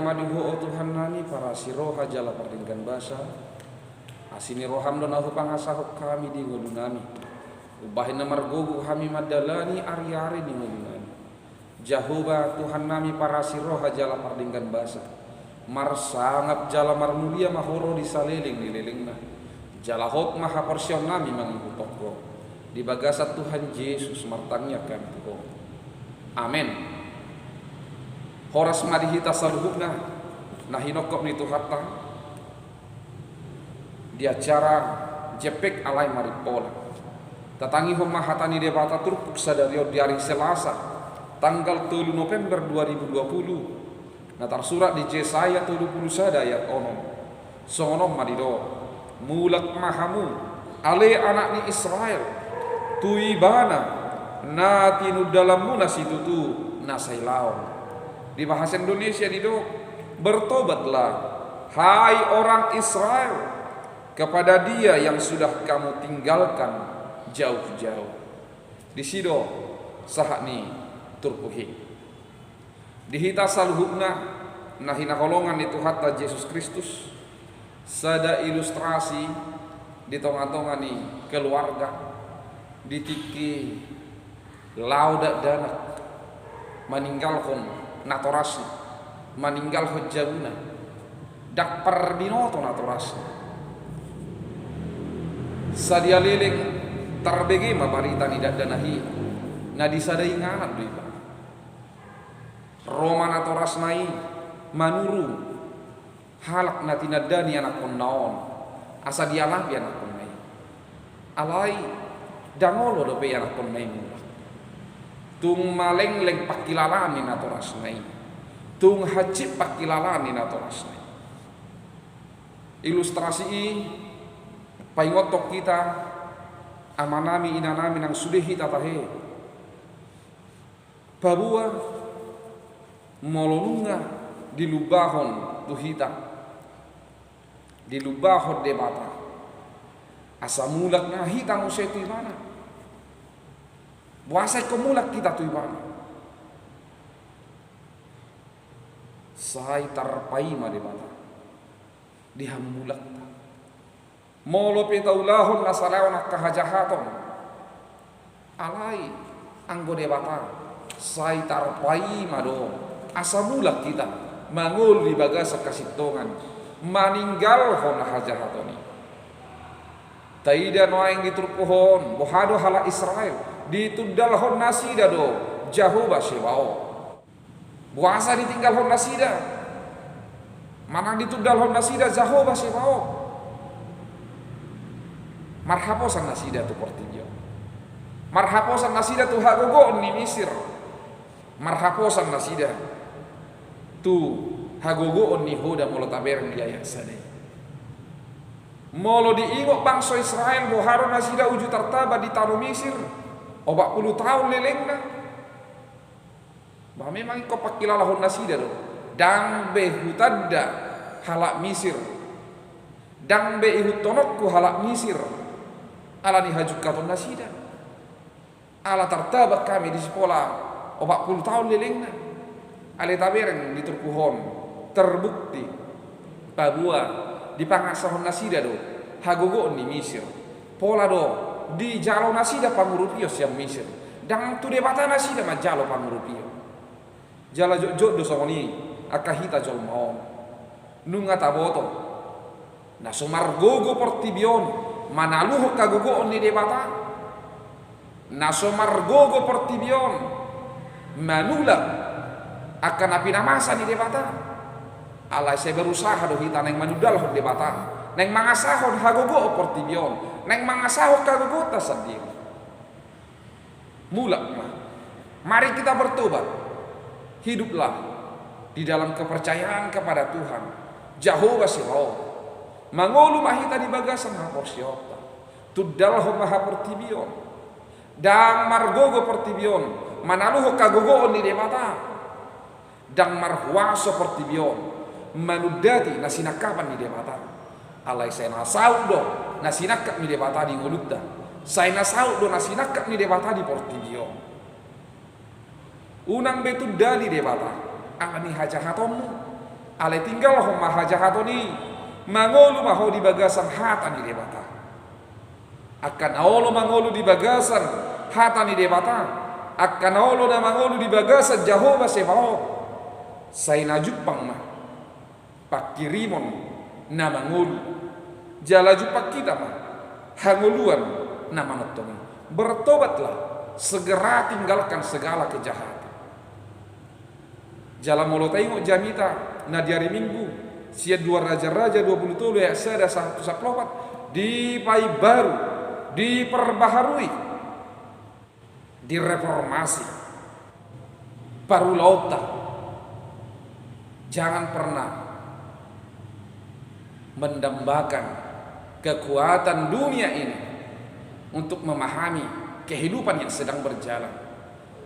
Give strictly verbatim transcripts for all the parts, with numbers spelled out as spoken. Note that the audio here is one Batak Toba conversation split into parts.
ma di Ho, o Tuhan nami, parasi roha jala pardenggan basa. Asi ni roham do na hupangasahon hami di ngolu nami, umbahen na margogo hami mandalani ari-ari ni ngolu nami. Jahowa, Tuhan nami, parasi roha jala pardenggan basa. Marsangap jala marmulia ma Ho ro di saleleng ni lelengna. Jala hot ma haporseaon nami mangihuthon Ho. Di bagasan Tuhan Jesus martangiang hami tu Ho. Amen. Horas ma di hita saluhutna na hinongkop ni Tuhanta di acara Jempek Alai Marimpola. Tatangihon ma hata ni Debata turpuk sadari on di ari Selasa, tanggal tolu November dua ribu dua puluh, na tarsurat di Jesaya tolu pulu sada ayat onom. Songon on ma didok: Mulak ma hamu, ale anak ni Israel, tu Ibana, na tinundalanmuna situtu na sailaon. Di bahasa Indonesia didok: Bertobatlah, hai orang Israel, kepada Dia yang sudah kamu tinggalkan jauh-jauh. Disi do sahat ni turpuk i. Di hita saluhutna na hinaholongan ni Tuhanta Jesus Kristus, sada ilustrasi di tonga-tonga ni keluarga, di tingki laho dakdanak maninggalhon natorasna, maninggalhon jabuna, ndang parbinoto natorasna. Sadia leleng tarbege ma barita ni dakdanak i, na di sada inganan do ibana. Ro ma natorasna i manuru halak na tinanda ni anakkonna on, asa dialapi anakkonna i. Alai ndang olo dope anakkonna i mulak. Tung malengleng pangkilalaan ni natorasna i. Tung hansit pangkilalaan ni natorasna i. Ilustrasi i paingothon hita, amanami, inanami, nang sude hita tahe, paboa molo nunga dilumbahon tu hita, dilumbahon Debata, asa mulak ma hita muse tu Ibana. Boasa ingkon mulak hita tu Ibana? Sai tarpaima Debata di hamulakta. Molo pe taulahon na salaon angka hajahaton, alai anggo Debata sai tarpaima do asa mulak hita mangolu di bagasan hasintongan, maninggalhon hajahaton i. Taida nuaeng di turpuk on, boha do halak Israel, ditundalhon nasida do Jahowa Sebaot. Boasa ditinggalhon nasida? Manang ditundalhon nasida Jahowa Sebaot? Marhaposan nasida tu portibi on. Marhaposan nasida tu hagogoon ni Misir. Marhaposan nasida tu hagogoon ni Ho da, molo tabereng di ayat sada i. Molo diingot bangso Israel boha do nasida uju tartaba di tano Misir, opat pulu taon lelengna. Bah, memang ingkon pangkilalahon nasida do. Ndang be hutanda halak Misir, ndang be ihuthononku halak Misir, ala ni hajungkaton nasida. Ala tartaba hami di sipola opat pulu taon lelengna. Alai tabereng di turpuk on, terbukti paboa dipangasahon nasida do hagogoon ni Misir. Pola do dijalo nasida pangurupion sian Misir. Ndang tu Debata nasida manjalo pangurupion. Jala jotjot do songon i angka hita jolma on. Nunga taboto, na so margogo portibi on manaluhon hagogoon ni Debata. Na so margogo portibi on manulak angka na pinamasa ni Debata. Alai sai berusaha do hita naeng manundalhon Debata, naeng mangasahon hagogoon portibi on, naeng mangasahon hagogoonta sandiri. Mulak ma. Mari kita bertobat. Hiduplah di dalam kepercayaan kepada Tuhan, Jahowa Sebaot. Mangolu ma hita di bagasan haporseaonta. Tundalhon ma haportibion. Ndang margogo portibion manaluhon hagogoon ni Debata. Ndang marhuaso portibi on manundati na sinangkapan ni Debata. Alai sai na saut do na sinangkap ni Debata di ngolunta. Sai na saut do na sinangkap ni Debata di portibi on. Unang be tundali Debata ala ni hajahatonmu. Alai tinggalhon ma hajahaton i, mangolu ma ho di bagasan hata ni Debata. Angka na olo mangolu di bagasan hata ni Debata, angka na olo na mangolu di bagasan Jahowa Sebaot, sai na jumpang ma pangkirimon na mangolu, jala jumpang hita ma hangoluan na manongtong i. Bertobatlah, segera tinggalkan segala kejahatan. Jala molo taingot jamita na di ari Minggu, sian dua Raja-raja dua pulu tolu ayat sada sahat tu sampulu opat, dipaimbaru, diperbaharui, direformasi parulaonta. Jangan pernah mendambakan kekuatan dunia ini untuk memahami kehidupan yang sedang berjalan.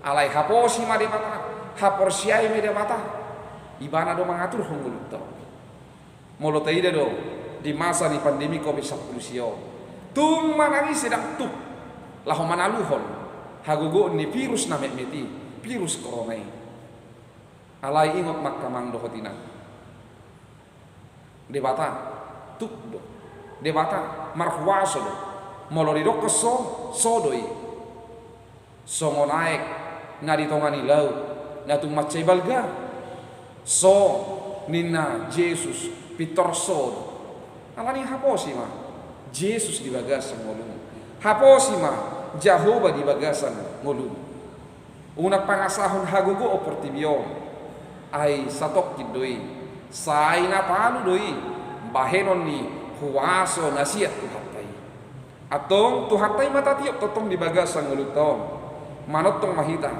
Alai haposi ma Debata, haporseai ma Debata, Ibana do mangaturhon ngolunta on. Molo taida do di masa ni pandemi covid sampulu sia on, tung manang ise ndang tuk laho manaluhon hagogoon ni virus na metmet i, virus corona i. Alai ingot ma angka amang dohot inang, Debata tuk do, Debata marhuaso do. Molo didokkon so, so do i. Songon aek na di tonga ni laut na tung mansai balga, so ninna Jesus, pintor so do. Alani haposi ma Jesus di bagasan ngolum, haposi ma Jahowa di bagasan ngolum. Unang pangasahon hagogoon portibi on, ai satongkin do i, sai na talu do i bahenon ni huaso na sian Tuhanta i. Antong Tuhanta i ma tatiop tongtong di bagasan ngolunta on. Manongtong ma hita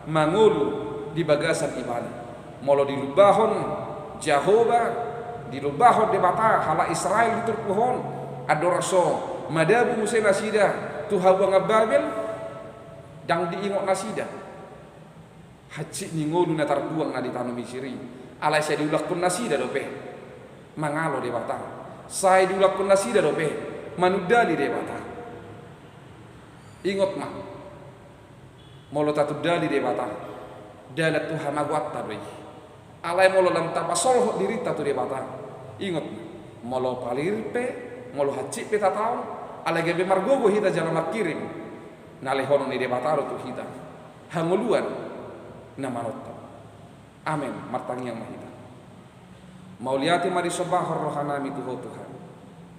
mangolu di bagasan Ibana. Molo dilumbahon Jahowa, dilumbahon Debata halak Israel di turpuk on, andorang so madabu muse nasida tu habuangan Babel, ndang diingot nasida hansit ni ngolu na tarbuang na di tano Misir i. Alai sai diulakhon nasida dope mangalo Debata, sai diulakhon nasida dope manundali Debata. Ingot ma, molo tatundali Debata, dalan tu hamagoanta do i. Alai molo lam tapasolhot dirinta tu Debata, ingot ma, molo palir pe, molo hansit pe tataon, alai gabe margogo hita jala mangkirim, na lehonon ni Debata do tu hita hangoluan na manongtong. Amen. Martangiang ma hita. Mauliate ma disombahon rohanami tu Ho Tuhan.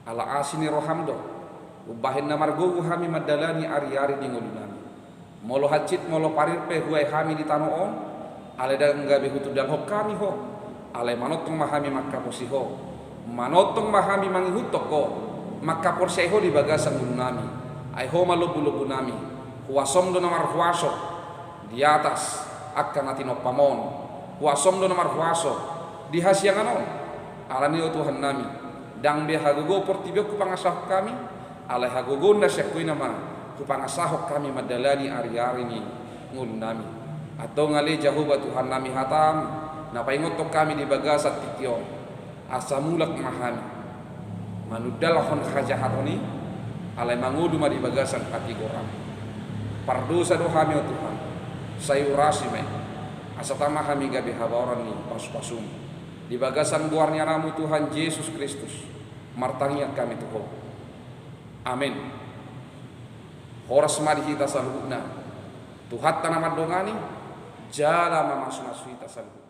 Ala asi ni roham do umbahen na margogo hami mandalani ariari di ngolunami. Molo hansit molo parir pe huae hami di tano on, alai ndang gabe hutundalhon hami Ho. Alai manongtong ma hami manghaposi Ho, manongtong ma hami mangihuthon Ho, manghaporseai Ho di bagasan ngolunami. Ai Ho ma lombulombunami, huasom do na marhuaso di atas angka na tinompam on, huasom do na marhuaso di hasiangan on. Alani i, o Tuhannami, ndang be hagogoon portibi on hupangasahon hami, alai hagogoon na sian Ho i nama hupangasahon hami mandalani ariari ni ngolunami. Antong ale Jahowa Tuhannami, hatam na paingothon hami di bagasan tingki on, asa mulak ma hami manundalhon hajahaton i, alai mangolu ma di bagasan hatigoran. Pardosa do hami, o Tuhan, sai urasi ma i, asa tama hami gabe habaoran ni pasupasum. Di bagasan goar ni Anakmu Tuhan Jesus Kristus, martangiang hami tu Ho. Amen. Horas ma di hita saluhutna. Tuhanta na mandongani jala mamasumasu hita saluhutna.